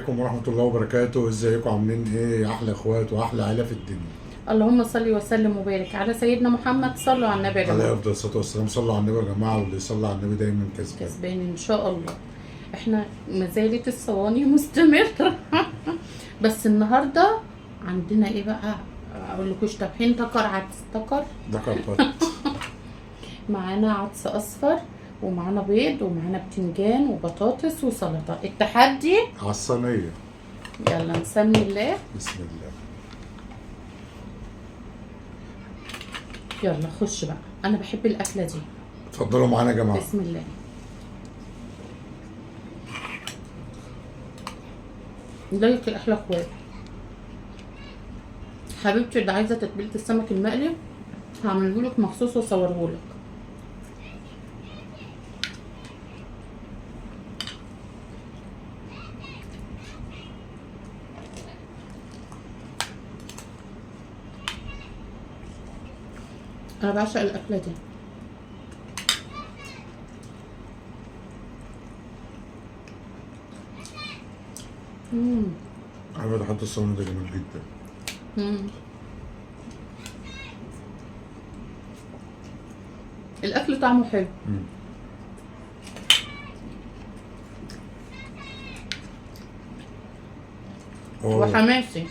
عليكم ورحمة الله وبركاته. ازيكم عاملين ايه يا احلى اخوات واحلى عيلة في الدنيا؟ اللهم صل وسلم وبارك على سيدنا محمد. صلوا على النبي يا عليه جماعة. افضل الصلاة والسلام. صلوا على النبي يا جماعة، واللي يصلي على النبي دايما كسبان. كسبان ان شاء الله. احنا ما زالت الصواني مستمرة. بس النهارده عندنا ايه بقى؟ اقول لكوش طابحين تكر عدس تكر ده كربات. معانا عدس اصفر ومعانا بيض ومعانا بتنجان وبطاطس وسلطة. التحدي على الصينية. يلا نسمي الله. بسم الله. يلا خش بقى، انا بحب الاكلة دي. اتفضلوا معانا يا جماعة. بسم الله. like يا احلى اخوات. حبيبتي اللي عايزه تتبيله السمك المقلي هعمله لك مخصوص واصوره لك. انا بعشق الاكلة دي. مم. عارفة تحط الصينية ده جميل جدا. مم. الاكل طعمه حلو. مم. هو وحماسي.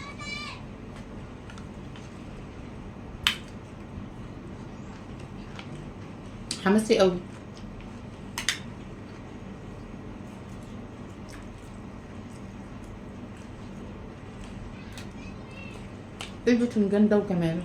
حماسي قوي. ايه البتنجان ده وجماله.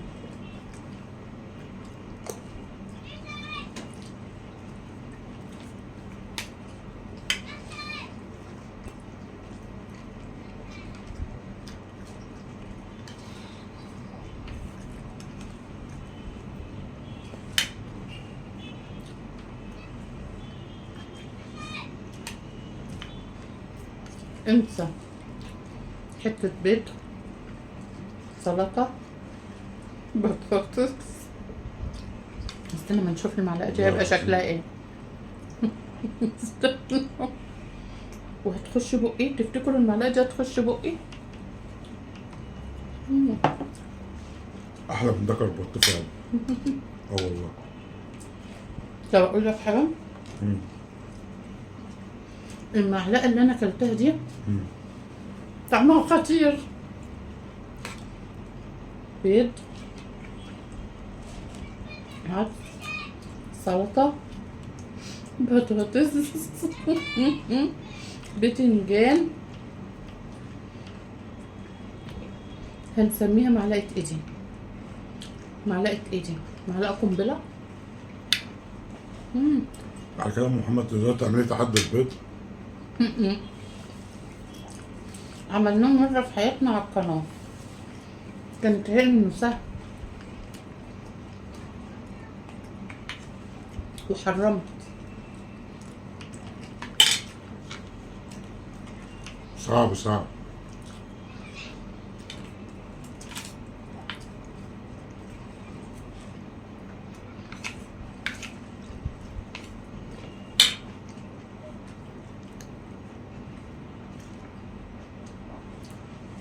انسى حتة بيض، سلطة، بطاطس. استنى ما نشوف المعلقة دي هيبقى شكلها ايه. استنى. وهتخش بقي. تفتكروا المعلقة دي هتخش بقي؟ مم. احلى من ده كربات فعلا. اه والله. طب اقول لك حاجة؟ مم. المعلقة اللي انا اكلتها دي مم. طعمها خطير. بيض، عدس، سلطة، بطاطس، بتنجان. هنسميها معلقة ايدي. معلقة ايدي، معلقة قنبلة. مم. على كده محمد تقدر تعملي تحدي البيض؟ عملناه مرة في حياتنا على القناة، كانت علم سهل وحرمت. صعب صعب.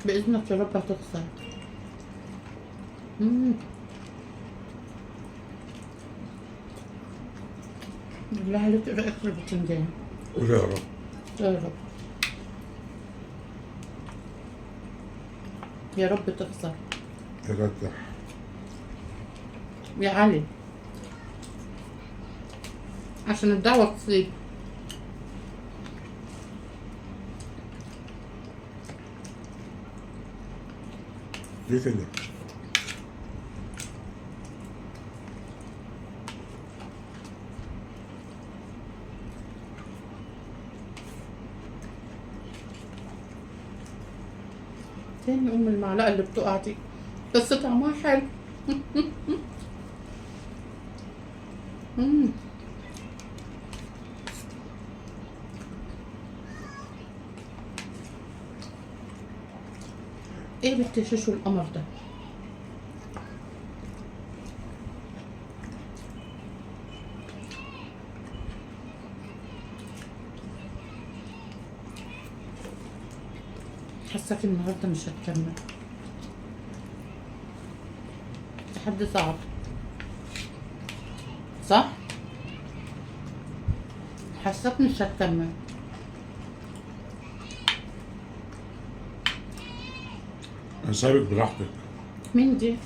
بإذنك يا رب هتخسر. بالله عليك ايه رأيك في البتنجان؟ قول يا رب. يا رب يا رب تخسر. يا رب يا علي عشان الدعوة تصيب. ليه كده؟ تاني ام المعلقة اللي بتقع دي، بس طعمها حلو. مم. ايه بتشوشوا القمر ده؟ حاساك النهارده مش هتكمل. تحدي صعب، صح؟ حاساك مش هتكمل. انا سايبك براحتك. مين دي؟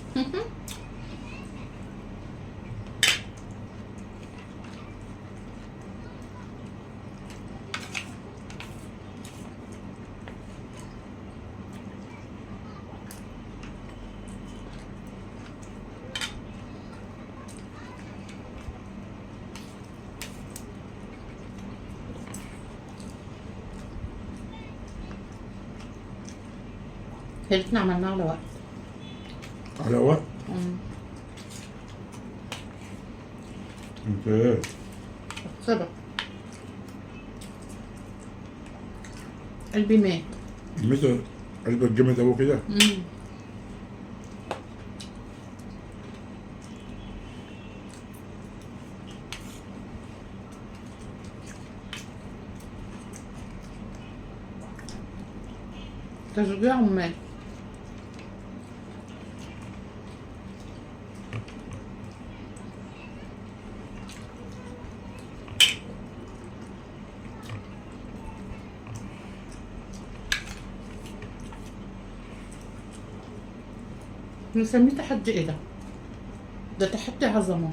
يا ريتنا عملناها على وقت. على وقت؟ انت ايه؟ سبق قلبي مات. متى قلبك جامد قوي كده؟ تشجيع عمال. نسميه تحدي ايه ده؟ ده تحدي عظمة.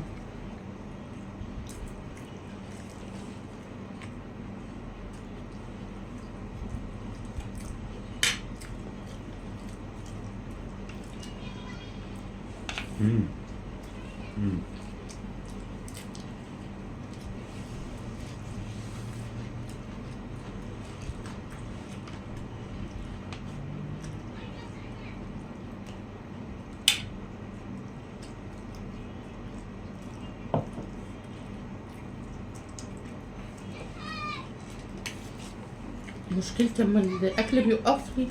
مشكلتي لما الاكل بيقف لي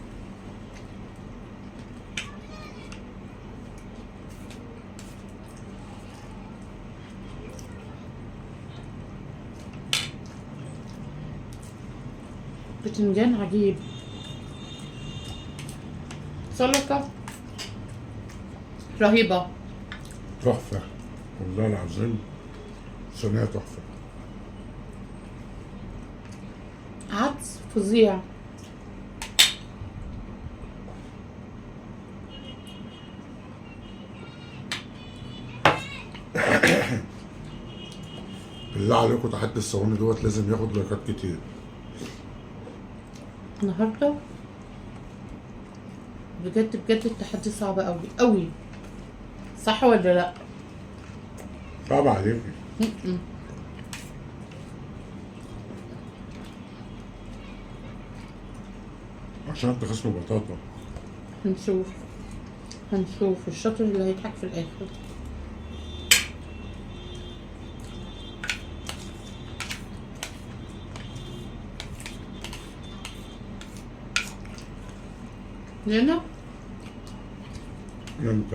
بتنجان عجيب، سلطة رهيبة، تحفة والله العظيم، صينية تحفة، عدس فظيع. بالله عليكم تحدي الصواني دوت لازم ياخد لايكات كتير النهارده. بجد بجد التحدي صعب قوي قوي، صح ولا لا؟ صعب عليكي. عشان انت خصم بطاطا. هنشوف هنشوف الشاطر اللي هيضحك في الاخر. لنا انت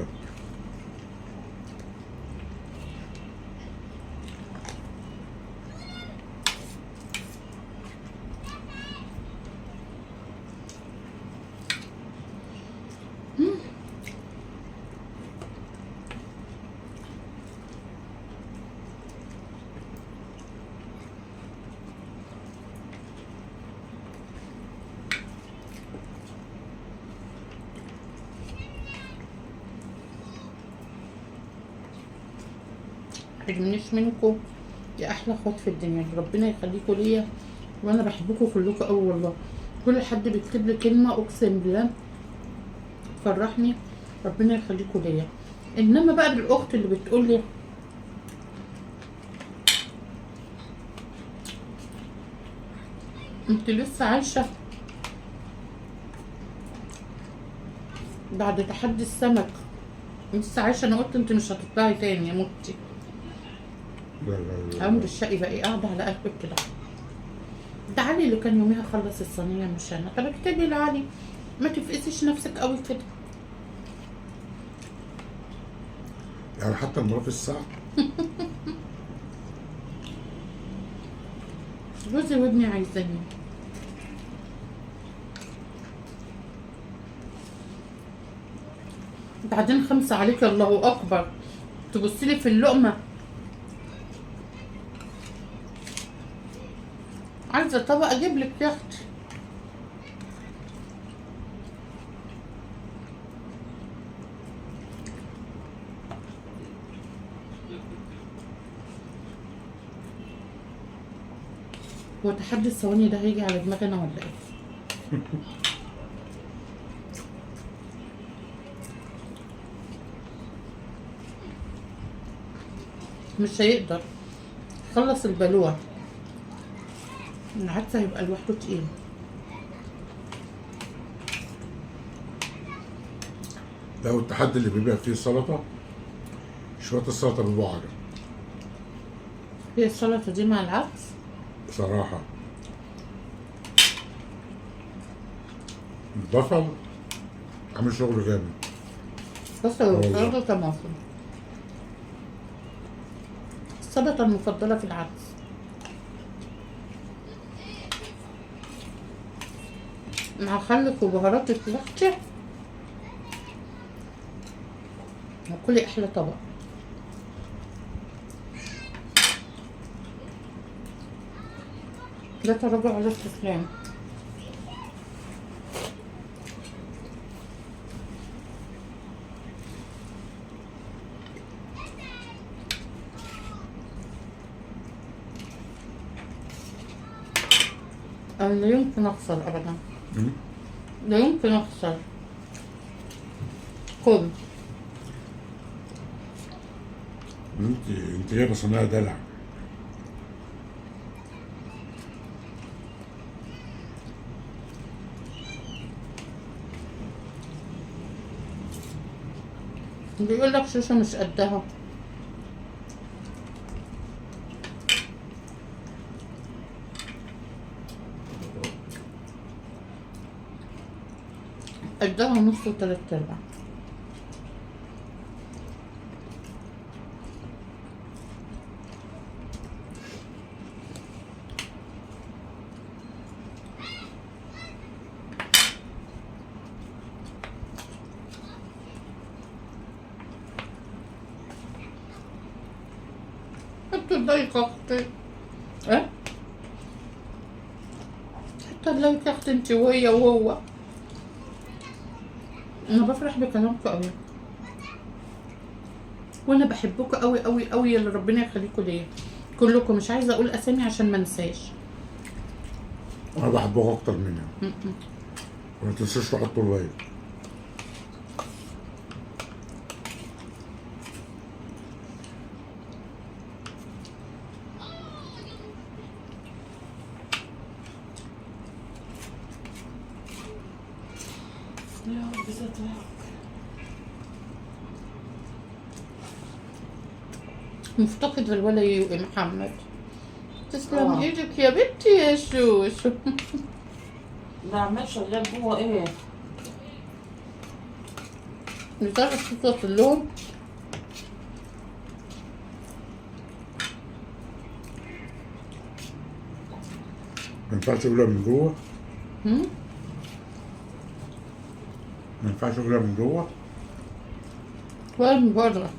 حرمنيش منكم يا احلى اخوات في الدنيا، ربنا يخليكم ليا، وانا بحبكم كلكم قوي والله. كل حد بيكتب لي كلمة اقسم بالله تفرحني، ربنا يخليكم ليا. انما بقى بالاخت اللي بتقول لي انت لسه عايشه بعد تحدي السمك، لسه عايشه، انا قلت انت مش هتطلعي تاني يا متي. لا لا لا عمر الشقي بقى ايه قاعدة على قلبك كده. ده علي اللي كان يوميها خلص الصينية مش انا. طب اكتبي لعلي، ما تفقسيش نفسك قوي كده. يعني حتى المرة في الساعة. جوزي وابني عايزيني. بعدين 5 عليك، الله اكبر. تبصي لي في اللقمة. عايزه طبق اجيب لك يا اختي. هو تحدي الثواني ده هيجي على دماغي انا ولا ايه؟ مش هيقدر خلص البلوع. العدس هيبقى لوحده تقيل. لو التحدي اللي بيبقى فيه سلطة، شوية السلطة بيبقوا عجب. هي السلطة دي مع العدس بصراحة البصل عامل شغل جامد. بصل وسلطة طماطم، السلطة المفضلة في العدس. مع خلك وبهارات الفراخ وكلي أحلى طبق. لا تراجع على استسلام. أنا لا يمكن أخسر أبدا. لا يمكن أخسر. قم. انت جايبه صينية دلع. بيقول لك شوشة مش قدها. قدها نص وتلات ارباع. حطوا ال like اختي. اه حطوا ال like اختي انت وهي وهو. انا بفرح بكلامكم قوي، وانا بحبكم قوي قوي قوي، اللي ربنا يخليكم ليا كلكم. مش عايزه اقول اسامي عشان ما انساش. انا بحبكم اكتر منها. وما تنسوش تحطوا ال like. يا رب سترك. مفتقد الولا يا محمد. تسلم ايدك يا بنتي يا شوشو. ده عمال شغال جوه ايه؟ بتعرف توصل لهم؟ ما ينفعش اقولها من جوه. ما ينفعش اقولها من جوه ولا من بره.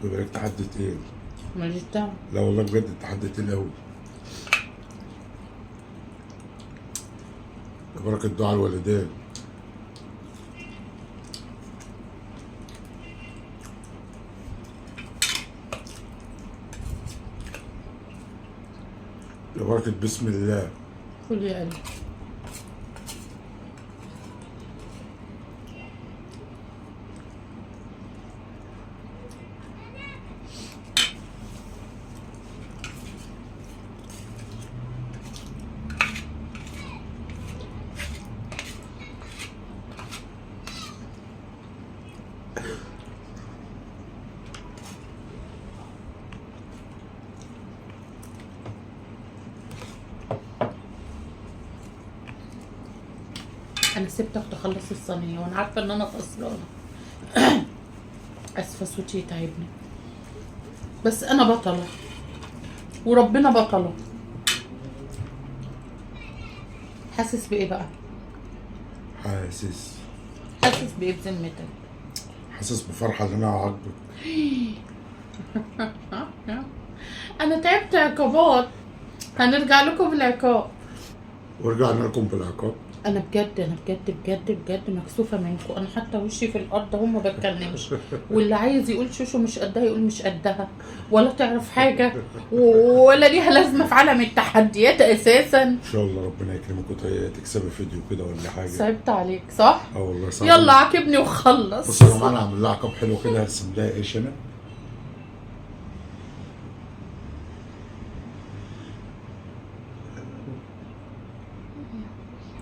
خد بالك تحدي تقيل. ماليش دعوة. لا والله بجد التحدي تقيل قوي. ببركة دعاء الوالدين. ببركة بسم الله. كل يا قلبي. أنا سبتك تخلص الصينية وأنا عارفة إن أنا خسرانة. آسفة صوتي تعبني، بس أنا بطلة وربنا بطلة. حاسس بايه بقى؟ حاسس حاسس بايه بذمتك؟ حاسس بفرحة ان انا هعاقبك. انا تعبت عقابات، هنرجع لكم بالعقاب. ورجعنا لكم بالعقاب. انا بجد، انا بجد بجد بجد مكسوفه منكم، انا حتى وشي في الارض اهو ما بتكلمش، واللي عايز يقول شوشو مش قدها يقول مش قدها، ولا تعرف حاجة ولا ليها لازمه في عالم التحديات اساسا. ان شاء الله ربنا يكرمك وتكسبي فيديو كده ولا حاجة. صعبت عليك صح؟ اه والله صعب. يلا عاقبني وخلص. بصوا يا جماعة، انا هعمل لها عقاب حلو كده، هرسم لها ايش انا.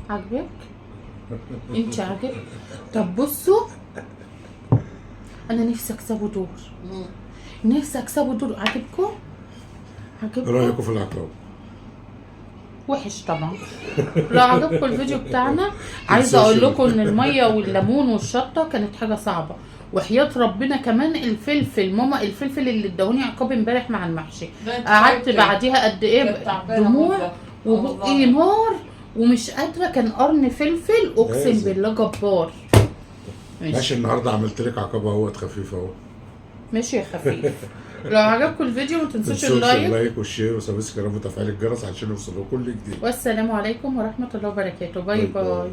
عاجبك؟ انت عاجبك؟ طب بصوا، انا نفسي اكسبه دور، نفسي اكسبه دور. عاجبكم؟ عاجبكم؟ ايه رايكم في العقاب؟ وحش طبعا. لو عجبكم الفيديو بتاعنا، عايزه اقول لكم ان المية والليمون والشطه كانت حاجة صعبة، وحياه ربنا كمان الفلفل، ماما الفلفل اللي اداهوني عقاب امبارح مع المحشي، قعدت بعديها قد ايه دموع وبقي نار ومش قادرة، كان قرن فلفل اقسم لازم. بالله جبار. ماشي، النهارده عملت لك عقاب اهوت خفيف اهو. ماشي يا خفيف. لو عجبكم الفيديو ما تنسوش تنسوش ال like ال like وال share و subscribe وتفعيل الجرس عشان يوصلوا كل جديد. والسلام عليكم ورحمة الله وبركاته. bye bye bye. bye.